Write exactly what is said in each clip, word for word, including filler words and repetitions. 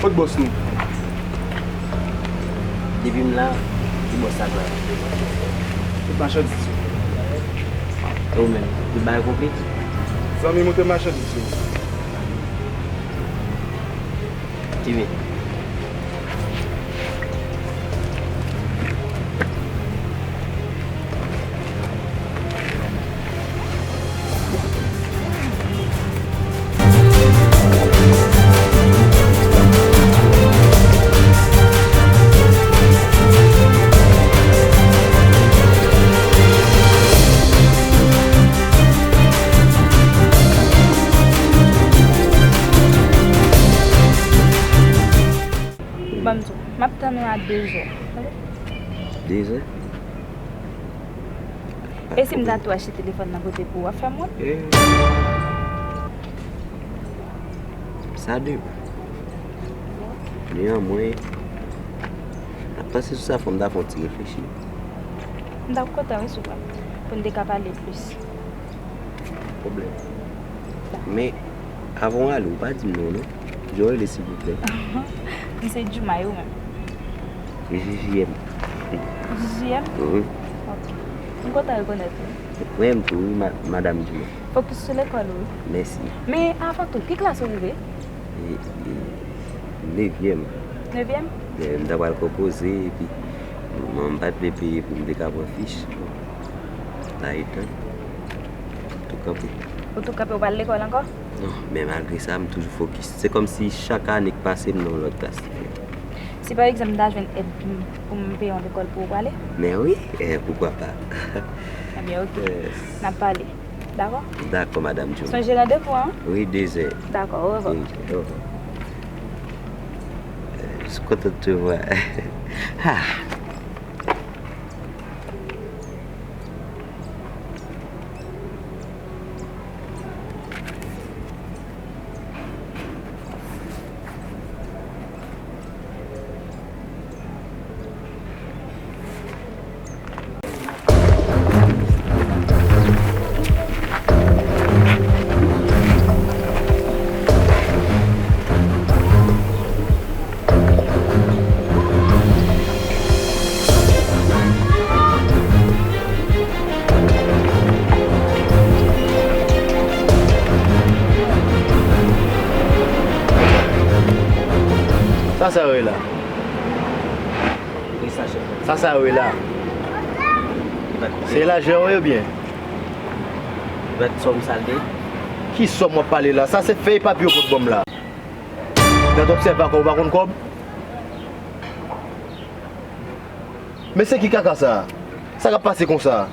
Kot bòs nou? Depi m la, ki bòs sa pral? Tout machandiz yo. E ou menm, tout bagay konpli? Zanmi, montre machandiz yo. Timi. Ban m di w, m ap tann ou a dezè. Dezè? E si m ta tou achte telefòn nan pote pou ou, w ap fè m wont? Eh. Sa depann. Néanmoins, m ap panse sou sa, fò m ta fè yon ti reflechi. M t ap kontan, wi, si w pa, pou n te ka pale plis. Pwoblèm. Men, avan w ale, ou pa di m non, non. Jan w rele, silvouplè? M se Djouma, e ou menm? J J M. J J M? Mhm. Ok. M kontan rekonèt ou. Mwen menm tou, wi, ma-, madanm Djouma. Fokis sou lekòl ou, wi. Mèsi. Men, avan tou, ki klas ou rive? E, e, nevyèm. Nevyèm? E, m ta pral konpoze, epi, bon, m pa t vle peye pou m te ka pran fich. Bon, la etan, tou kanpe. Ou tou kanpe, ou pral lekòl ankò? Non, men malgre sa, m toujou fokis. Se kòmsi chak ane k pase, m nan yon lòt klas diferan. Si pa egzanp, m ta jwenn èd pou m, pou m peye yon lekòl pou ou prale? Men wi, eh, poukwa pa? Ebyen, ok. Eh. N ap pale. Dakò? Dakò, madanm Djouma. Sonje randevou an? Wi, dezè. Dakò, orevwa. Wi, orevwa. Eh, je suis content de te voir. Ah. Sa sa yo ye la? Sa sa yo ye la? Se lajan yo ye oubyen? Ki sòm w ap pale la? Sa se fèy papye yo pot ban m la. Gad obsèvatè, ou pa konn kòb? Men se ki kaka sa? Sa k ap pase konsa?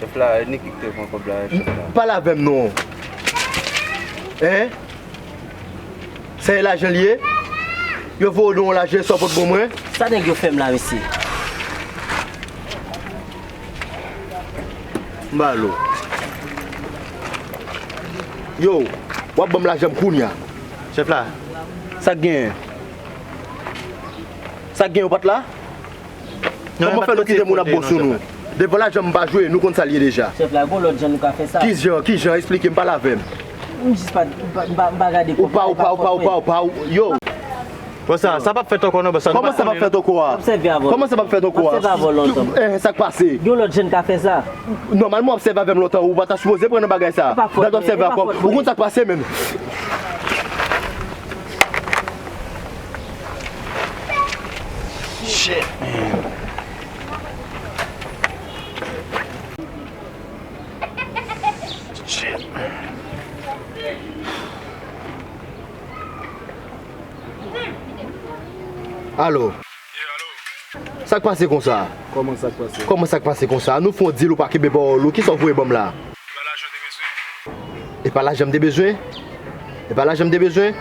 Chèf la, e Niki ki te pran kòb la, chèf la. Pale avè m non. Hein? Sa e lajan l ye? Yo voye w don yon lajan, sa w pot ban mwen? Sa nèg yo fè m la, mesye? M ba l ou. Yo, w ap ban m lajan m kounya. Chèf la, sa k genyen? Sa k genyen, ou pa t la? Kòman fè nou kite moun ap bon sou nou? Devan lajan m pa jwe, nou konn sa l ye deja. Chèf la, gon lòt jan nou ka fè sa. Ki jan, ki jan? Esplike m, pale avè m. M jis pa, m pa, m pa, m pa gade kòb la, ou pa, ou pa, ou pa, ou pa, ou pa, ou, yo. Bon, sa, sa p ap fèt ankò non, bon, sa nou pa konnen non. Kòman sa p ap fèt ankò a? Kòman sa p ap fèt ankò a? M ap sèvi avè w lontan. Eh, sa k pase? Gen lòt jan n ka fè sa. Nòmalman, w ap sèvi avè m lontan, ou pa ta sipoze pran nan bagay sa. Gad w ap sèvi avè m. Ou konn sa k pase menm? Shit, man. Shit, man. Alo. Sa k pase konsa? Kòman sa k pase? Kòman sa k pase konsa? Nou fè yon deal, ou pa kenbe pawòl ou. Kisa w voye ban m la? E pa lajan m te bezwen? E pa lajan m te bezwen?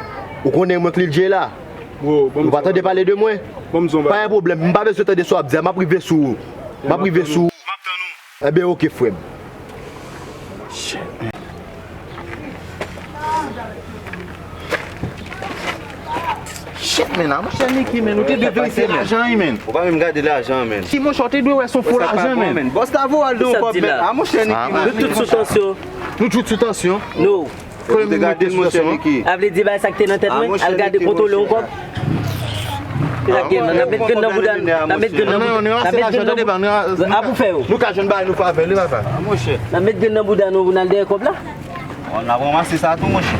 Ou konnen mwen k Lil J la? Ou pa tande pale de mwen? Pa gen pwoblèm, m pa bezwen tande sa w ap di a, m ap rive sou ou. M ap rive sou ou. Enben, oke, frè m. Shit, man, a monchè Niki, man, ou te dwe verifye lajan, wi, man. Ou pa menm gade lajan, man. Si, monchè, ou te dwe wè se yon fo lajan, man. Bòs la voye al de yon kòb, man. A monchè Niki, man. Nou tout sou tansyon. Nou tout sou tansyon? Nou. Ou te gade l, monchè, Niki. A vle di, bay sa k te nan tèt mwen, al gade, kontwole yon kòb. Ki sa k gen nan? N ap met grenn nan bouda nou. N ap met grenn nan bouda nou. N ap met grenn nan bouda nou. A pou fè yo. Nou ka jwenn bagay nou fè avè l, wi, papa. N ap met grenn nan bouda nou pou n al dèyè kòb la. Bon, n ap ranmase sa tou, monchè.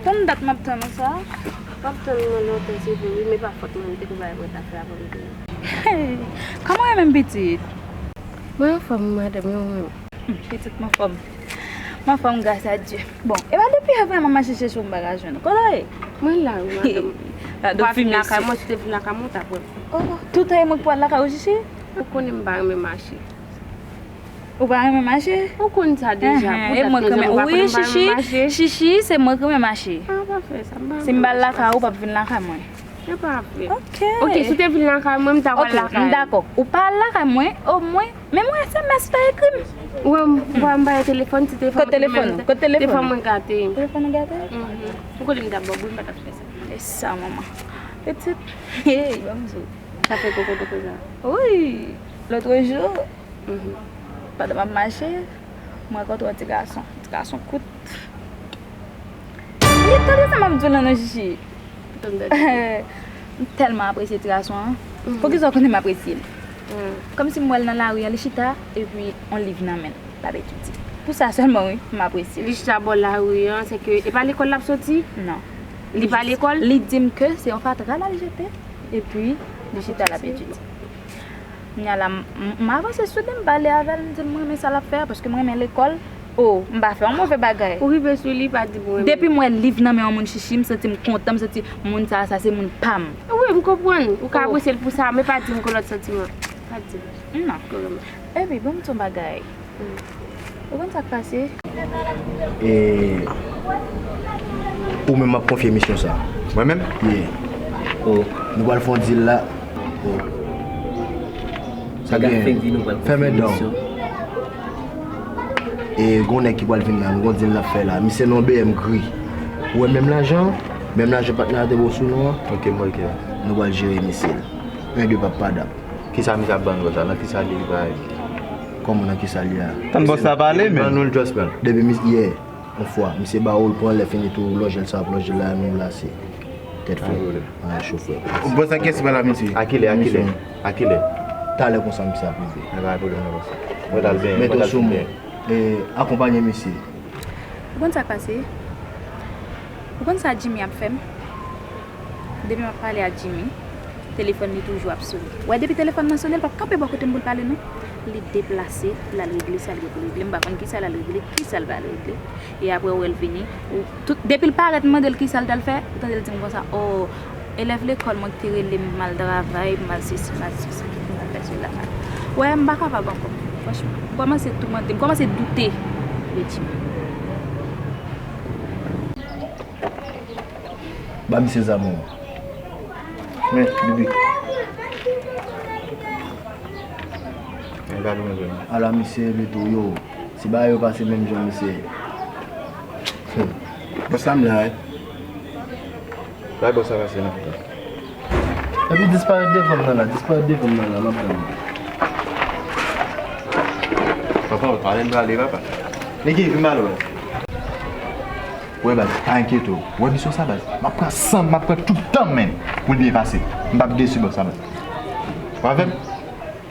Konn dat m ap tann ou sa? W ap tann mwen lontan, se vre, wi, men pa fòt mwen, m te gon bagay mwen ta fè avan m vini. Hey, kòman w ye menm, pitit? Mwen anfòm, madanm, e ou menm? Hmm, pitit, m anfòm. M anfòm, gras a Dye. Bon, e pa depi yè vrèman m ap mache chèche w, m pa ka jwenn ou. Kote w ye? Mwen la, wi, madanm. Gade w fime, mesye. Mwen, si w te vin lakay mwen, w t ap wè m. Oh, tout tan e mwen k pou al lakay ou, Chichi? Ou konnen m pa renmen mache. Ou pa renmen mache? Ou konn sa deja. Enhen, e mwen k renmen. Wi, Chichi, Chichi, se mwen k renmen mache. Ah, pa fè sa, m pa renmen mache. Si m pa al lakay ou, w p ap vin lakay mwen. E pa vre. Ok. Ok, si w te vin lakay mwen, m ta pral lakay ou. Ok, m dakò. Ou pa al lakay mwen, omwen, men mwen S M S ou ta ekri m. Wè, m, m pa gen telefòn, ti telefòn. Kote telefòn ou? Kote telefòn ou? Telefòn mwen gate. Telefòn ou gate? Mhm. Ou konnen m t ap ba w boul, m pa t ap fè sa. E sa, manman. Pitit, hey, ban m di w. Sa fè koko poko sa. Wi, lòt jou, mhm, pandan m ap mache, m rankontre yon ti gason. Ti gason kout. Li tande sa m ap di w lan non, Chichi. M tèlman apresye ti gason an. Mhm. Poukisa w konnen m apresye l? Mm. Kòmsi m wè l nan lari an, li chita, epi yon liv nan men l, l ap etidye. Pou sa sèlman, wi, m apresye l. Li chita bò lari an, se ke, e pa lekòl l ap soti? Non. Li pa lekòl? Li di m ke se yon fatra l al jete, epi li chita, l ap etidye. Kounya la, m, m, m avanse sou li, m pale avè l, m di l m renmen sa l ap fè a, paske m renmen lekòl. O, m pa fè yon move bagay. Ou rive sou li, pa di m renmen. Depi m wè liv nan men yon moun, Chichi, m santi m kontan, m santi moun sa a, sa se moun pa m. Wi, m konprann. Ou ka apresye l pou sa, men pa di m gon lòt santiman. Pa di m. Non. Epi, ban m di w yon bagay. Ou konn sa k pase? E, ou menm m ap konfye misyon sa. Mwen menm? Yeah. Oh. Nou pral fè yon deal la. Oh. Sa gen. Fèmen dan w. E gon nèg ki pral vin la, nou gon deal n ap fè la. Misye nan yon B M gri. Ou wè menm lajan, menm lajan patnè a te bo sou nou an. Ok, m wè l klè. Nou pral jere misye. En de p ap padap. Kisa misye ap ban nou konsa? Nan kisa li rive a ye? Kòman nan kisa li a? Tann bòs la pale, men. Ban nou l just pran. Depi mis-, yeah, yon fwa, misye ba ou l pran, lè fini tou, lonje l sa ap lonje l la, nou lase. Tèt frè. Pa gen pwoblèm. An cho frè. Bòs la kiyès ki pral avè misye? A kilè, a kilè? A kilè? Talè konsa misye ap rive. Nan pa gen pwoblèm nan bòs. Mwen t al benyen, mwen t al fin benyen. E, akonpanye misye. Ou konn sa k pase? Ou konn sa Jimmy ap fè m? Depi m ap pale ak Jimmy, telefòn li toujou ap sone. Ou wè, depi telefòn nan sone, l p ap kanpe bò kote m pou l pale, non. Li deplase, l al regle sa l gen pou l regle. M pa konn kisa l al regle, kisa l pral regle. E apre, ou wè l vini, ou, tout, depi l parèt, m mande l kisa l t al fè, ou tande l di m konsa, o, elèv lekòl mwen ki te rele m, m al travay, m al sesi, m al sesi, ki pou m al fè sela. Ou wè, m pa kapab ankò, franchman. M kòmanse toumante, m kòmanse doute de Jimmy. Ba misye zam ou. Men, Bibi. Ala misye, Beto, yo. Si bagay yo pase menm jan, misye. Bòs la m la, wi. Bay bòs la pase nan. Epi disparèt devan m nan la, disparèt devan m nan la, m ap tann ou. Papa, ou pale m prale, papa. Niki, vin ba l wè. Wè, baz, pa enkyete w. Wè misyon sa, baz. M ap pran san m, m ap pran tout tan m, menn, pou l byen pase. M p ap desi bòs la, baz. W avè m?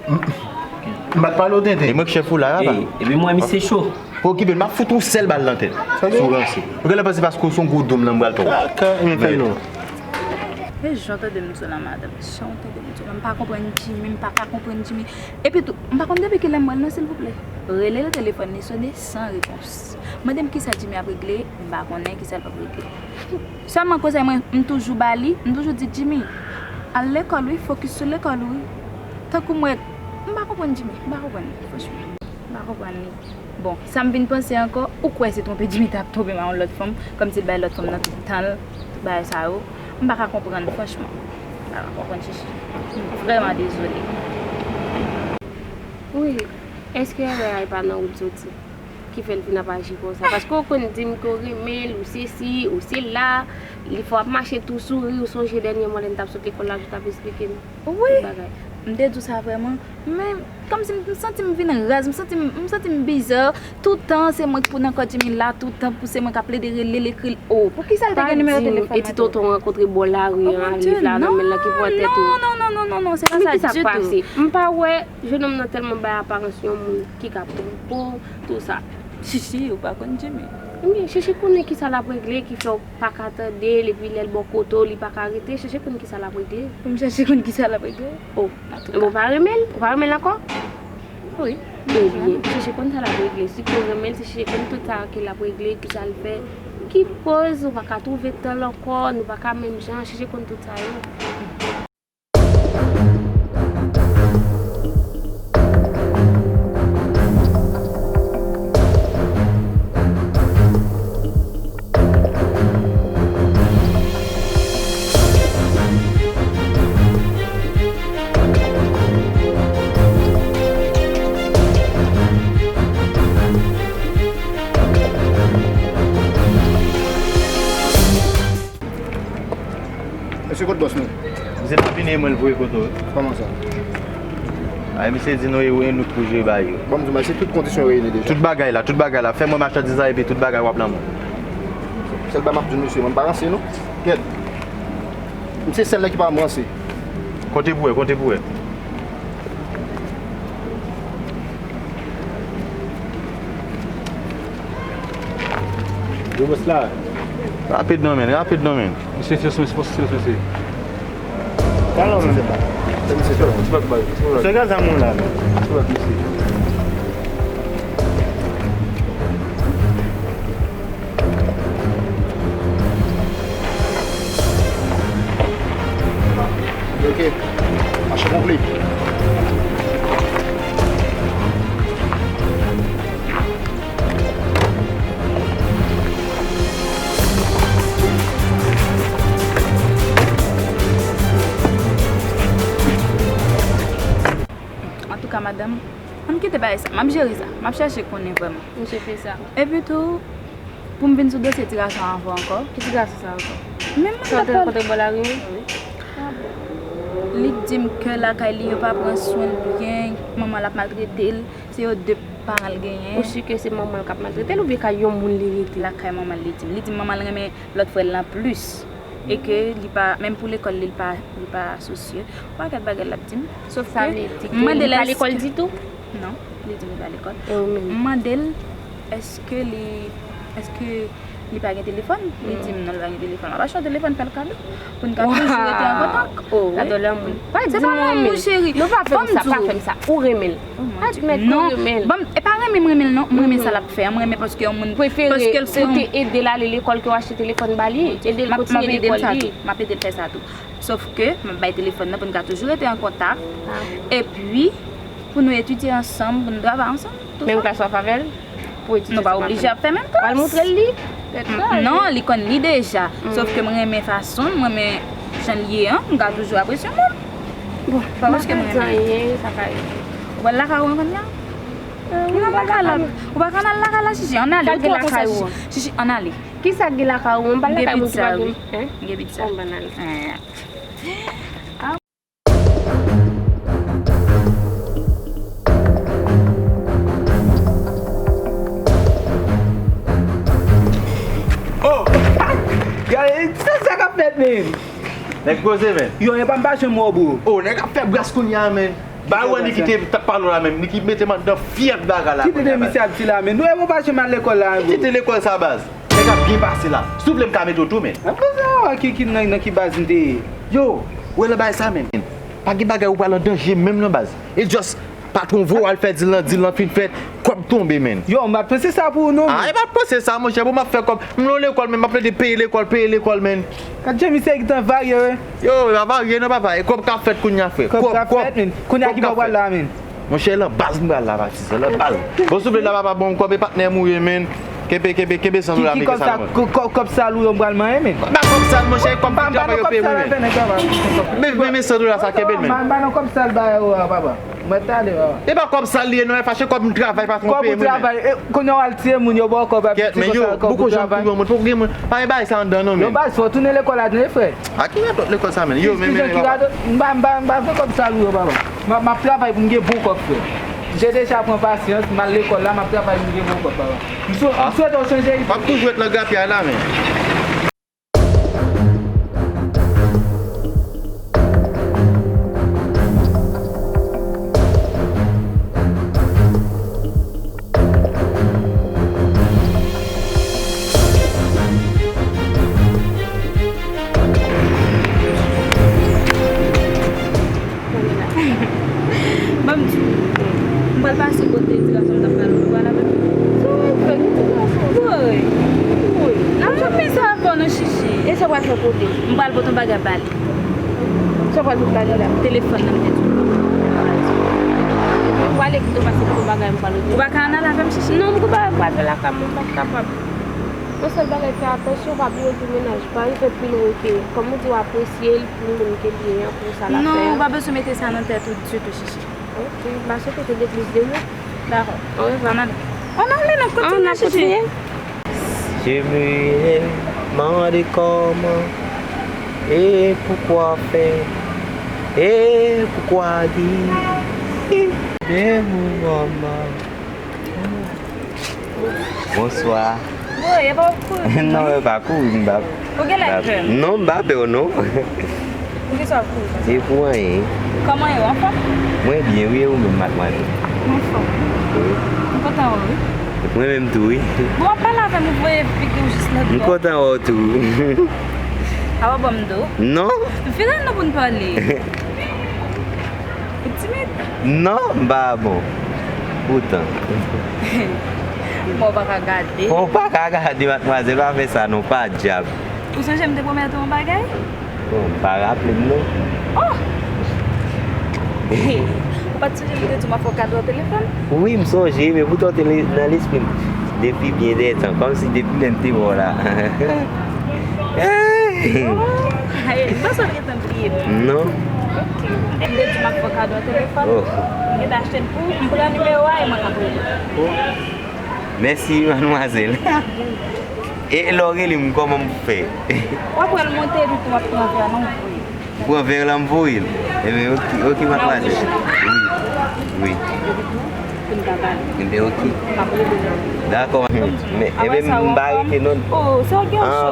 M pa t pale w tenten. E mwen k chèf ou la, papa. Ey, epi mwen, misye cho. Pa okipe l, m ap fout yon sèl bal nan tèt. Si w ranse. Ou genlè panse paske w se yon gwo dwonm nan m pral fè w. Ka, ka, m fè non. E jan w tande m di w la, madanm, jan w tande m di w la, m pa konprann Jimmy, m pa ka konprann Jimmy. Epi tou, m pa konn depi kilè m wè l non, silvouplè. Rele l, telefòn li sone san repons. Mande m kisa Jimmy ap regle, m pa konnen kisa l p ap regle. Sèlman konsèy mwen, m toujou ba li, m toujou di Jimmy, al lekòl wi, fokis sou lekòl ou wi. Tankou m wè, m pa konprann Jimmy, m pa konprann li, franchman. M pa konprann li. Bon, sa m vin panse ankò, ou kwè se twonpe Jimmy t ap twonpe m a yon lòt fanm, kòmsi l bay lòt fanm nan tout tan l, tout bagay sa yo. M pa ka konprann, franchman. M pa ka konprann, Chichi. M vrèman dezole. Wi, èske erè a pa nan wout soti ki fè l vin ap aji konsa? Paske w konn di m ke w renmen l, ou sesi, ou sela, li fè w ap mache tou souri, ou sonje dènyèman lè n t ap sot lekòl la, jan w t ap esplike m tout bagay. M te di w sa vrèman, men kòmsi m santi m vin raz, m santi m, m santi m biza, tout tan se mwen k pou nan kò Jimmy la, tout tan pou se mwen k ap plede rele l, ekri l, o. Poukisa l te gen nimewo telefòn mwen tou? Pa di m, e ti tonton w rankontre bò lari an, al met la nan men l lan ki pran tèt ou. Non, non, non, non, non, non, se pa sa ditou. Men kisa k pase? M pa wè, jennonm nan tèlman bay aparans yon moun ki ka twonpe w, tou sa. Chichi, ou pa konn Jimmy. Ebyen, Chichi konnen kisa l ap regle ki fè w pa ka tande l, epi lè l bò kote w, li pa ka rete, chèche konn kisa l ap regle. Pou m chèche konn kisa l ap regle? O, antouka. Ou pa renmen l? Ou pa renmen l ankò? Wi. Ebyen, Chichi konn sa l ap regle. Si ke w renmen l, se chèche konn tout sa ke l ap regle, kisa l fè, ki koz ou pa ka twouve tan l ankò, nou pa ka menm jan, chèche konn tout sa yo. Mesye, kot bòs nou? Misye pa vini, e mwen l voye kote w. Kòman sa? Ay, misye di nou e ou e nou k pou jere bagay yo. Bon, m di w, mesye, tout kondisyon reyini deja. Tout bagay la, tout bagay la. Fè mwen machandiz la epi tout bagay w ap nan men w. Sèl bagay m ap di w, mesye, mwen m pa ranse non. Gèt. M se sèl nèg ki pa ranm ranse. Konte pou wè, konte pou wè. Yo, bòs la. Rapid non, men, rapid non, men. Mesye, silans, mesye, silans, mesye. Talon, men. Mesye, silans. Ti bak, bak. Fè gaz a moun la, men. Ti bak, mesye. Ok. Mache konpli. Antouka, madanm, ann kite bagay sa. M ap jere sa. M ap chèche konnen vrèman. Misye fè sa. Epi tou, pou m vin sou dosye ti gason an avè w ankò. Ki ti gason sa ankò? Menm mwen. Sa w te rankontre bò lari an? Wi. Li di m ke lakay li yo pa pran swen l byen, manman l ap maltrete l, se yo de paran l genyen. Ou si ke se manman l k ap maltrete l oubyen kay yon moun li rete? Lakay manman l, li di m. Li di m manman l renmen lòt frè l lan plis. E ke li pa, menm pou lekòl li, li pa, li pa sousye. Yon pakèt bagay l ap di m. Sòf ke m mande l èske... Sa vle di ke li pa lekòl ditou? Non, li di m li pa lekòl. E ou menm? M mande l èske li, èske li pa gen telefòn? Li di m non, li pa gen telefòn. M ap achte yon telefòn fè l kado. Pou n ka toujou rete an kontak. Gade lanmou. Pa di m ou renmen l. Non, pa fè m sa, pa fè m sa. Ou renmen l. Pa di m ou renmen l. Bon, e pa renmen m renmen l non. M renmen sa l ap fè a. M renmen paske yon moun, paske l se yon... Prefere ou te ede l ale lekòl ke w achte telefòn ba li. Ede l kontinye lekòl li. M ap ede l fè sa tou. Sòf ke m ap bay telefòn nan pou n ka toujou rete an kontak. Epi, pou nou etidye ansanm, pou nou travay ansanm. Menm klas w ap avè l? Pou etidye sa pa fè. Nou pa oblije ap fè menm klas. W al montre l li? Non, li konn li deja. Sòf ke m renmen fason l, m renmen jan l ye an, m ka toujou apresye yon moun. Bon, pa paske m renmen l. Ou pral lakay ou an kounye a? Ou pa ka al, ou pa ka al lakay la, Chichi. Ann ale, ou twò konsa, Chichi. Chichi, ann ale. Kisa k gen lakay ou an? M pral lakay moun ki pa gen. M gen pizza, wi. M gen pizza. Bon, bann ale. Oh! Gade, sa, sa k ap fèt, men? Nèg poze, men. Yo, epa m pa janm wè w, bro. Oh, nèg ap fè bras kounye a, men. Ba wè Niki te t ap pale w la, men. Niki mete m anndan fyèv bagay la kounye a, men. Kite misye ap di la, men. Nou, epa w pa janm al lekòl la, men, bro. Kite lekòl sa, baz. Nèg ap byen pase la. Souple m ka mete w tou, men. Nan ki, ki, nan, nan ki baz m te ye? Yo, ou wè nan bagay sa, men. Pa gen bagay ou pral an danje menm nan baz. E just patwon voye w al fè dil lan, dil lan fin fèt, kòb tonbe, men. Yo, m pa t panse sa pou ou non, men. A, e pa t panse sa, monchè, bon, m ap fè kòb. M nan lekòl, men m ap plede peye lekòl, peye lekòl, men. Gad jan misye gentan varye, wi. Yo, e pa varye non, papa. E kòb k ap fèt kounye a, frè. Kòb k ap fèt, men. Kounye a ki bò w pral la, men? Monchè, lan baz m pral la, patizan, lan baz. Bon, souple la, papa, bon, kòb e patnè m ou ye, menn. Kenbe, kenbe, kenbe san dola, mete sa nan men. Ki kòb sa, kòb sal ou yo m pral manyen, menn? Pa kòb sal, monchè, kòb travay yo peye mwen, menn. Men, men, men san dola sa, kenbe l, menn. M pa nan kòb sal ba yo a, papa. Mwen tande, papa. E pa kòb sal li ye, non, e fache kòb m travay, patwon peye mwen, menn. Kòb ou travay, e, kounye a w al tiye moun, yo ba w kòb, ap di kòb ou travay. Kèt, men yo, poko janm touye yon moun, poko gen moun, pa gen bagay sa anndan, non, menn. Yo, baz, fò w tounen lekòl la, tande, frè. A ki radòt lekòl sa, menn? Yo, men, men, men, papa. M pa, m pa, m pa fè kòb sal ou yo, papa. M ap, m ap travay pou m gen bon kòb, frè. Je deja pran pasyans, m al lekòl la, m ap travay pou m gen bon kòb, papa. M swe-, m swete w chanje ide. M ap toujou ret nan grapyay la, men. Ban m di w, m pral pase kote ti gason m t ap pale, ou pral avè m? Sa w ap fè, ki ti gason? Woy! Woy! N ap janm mizè avè w non, Chichi. E sa w pral fè kote? M pral pote yon bagay ba li. Sa w pral pote ba li la? Telefòn nan, m te di w. Ou pral ekri tou pase pote yon bagay, m pral ekri. Ou pa ka ann al avè m, Chichi? Non, m kou pa, pa fè lakay mwen, m p ap kapab. Yon sèl bagay, fè atansyon, pa bliye w gen mennaj pa l, fè pil wote. Kòm ou di w apresye l pou moun ke l ye an, pou sa l ap fè an. Non, ou pa bezwen mete sa nan tèt ou ditou, Chichi. Ok, m pa swete tande plis de nou. Dakò. Orevwa. Ann ale. Ann ale, n ap kontinye, Chichi. Je me lève, mande kòman, e poukwa fè, e poukwa di, de mou mama. Bonswa. Woy, e pa w ap kouri? Non, e pa kouri, m pa. Ou genlè pè m? Non, m pa pè w, non. Poukisa w ap kouri konsa? E pou anyen. Kòman yo, anfòm? Mwen byen, wi, e ou menm, madmwazèl? Mwen fò. Wi. M kontan wè w, wi. Mwen menm tou, wi. Bon, w ap pale avè m, ou voye figi w jis lòtbò. M kontan wè w tou. A w ap ban m do? Non. Vire non pou n pale. Ou timid? Non, m pa bon. Poutan. Bon, ou pa ka gade. Ou pa ka gade, madmwazèl, pa fè sa non, pa dyab. Ou sonje m te pwomèt ou yon bagay? Bon, m pa raple m non. Oh! Ou pa t sonje m te di w m ap fè w kado yon telefòn? Wi, m sonje, men poutan w te le-, nan lespri m depi byen de tan, kòmsi depi lè m te wè w la. Oh! Ay, m panse w t gentan bliye m. Non. Ok. M te di w m ap fè w kado yon telefòn. Oh. M gentan achte l pou ou. M pran nimewo a e mwen k ap rele w. Oh. Mèsi, madmwazèl. E lè w rele m, kòman m fè? W ap wè l monte, epi tou w ap pran vè a nan voye. Ou pran vè la, m voye l. Ebyen, ok, ok, madmwazèl. Wi, wi. Ebyen, ok. Dakò. Men, ebyen, m pa rete non. Ah,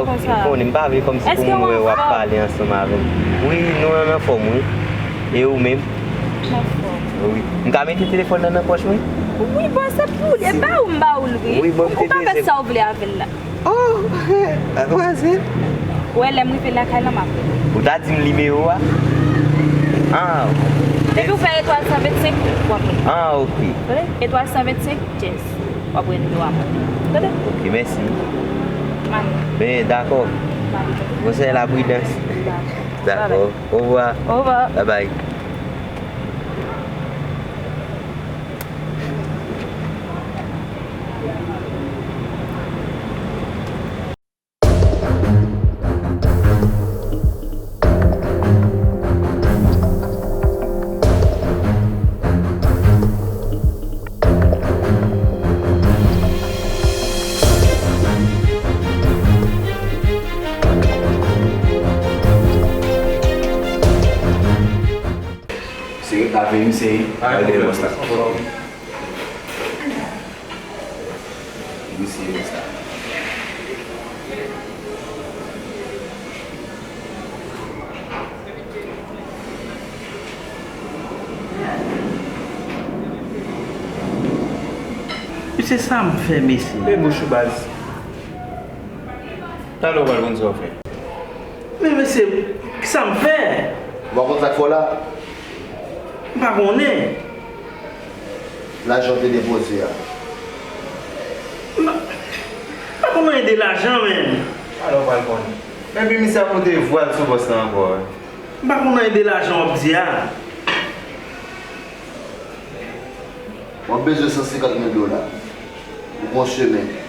ok, m konnen, m pa vle kòmsi pou moun wè w ap pale ansanm avè m. Wi, nou an anfòm, wi. E ou menm? Anfòm. Wi. M ka mete telefòn nan nan pòch mwen? Wi, bon, se pou li. E ba ou m ba ou l, wi. Wi, bon, m te bezwen. Ou pa fè sa w vle avè l la. Oh, madmwazèl. Ou wè, lè m rive lakay la, m ap rele. Ou ta di m nimewo a? Ah. Depi w fè etwal san vennsenk, w ap rele. Ah, ok. Tande? Etwal san vennsenk, dyèz. W ap wè nimewo a monte. Tande? Ok, mèsi. M ale. Ben, dakò. M ale. Konsèy la, pridans. Dakò. Dakò. Bye bye. Ovwa. Ovwa. Bye bye. Se lave misye, al dèyè bòs la. Misye, bòs la. Mesye, sa m fè, mesye? Fè bouch ou, baz. Talè w pral konn sa w fè. Men mesye, sa m fè? Ou pa konn sa k fè w la? M pa konnen. Lajan w te depoze a. M pa, m pa konn anyen de lajan, menm. Talè w pral konnen. Epi misye ap monte vwa l sou bòs la ankò, wi. M pa konn anyen de lajan w ap di a. Mwen bezwen san senkant mil dola pou gon semenn.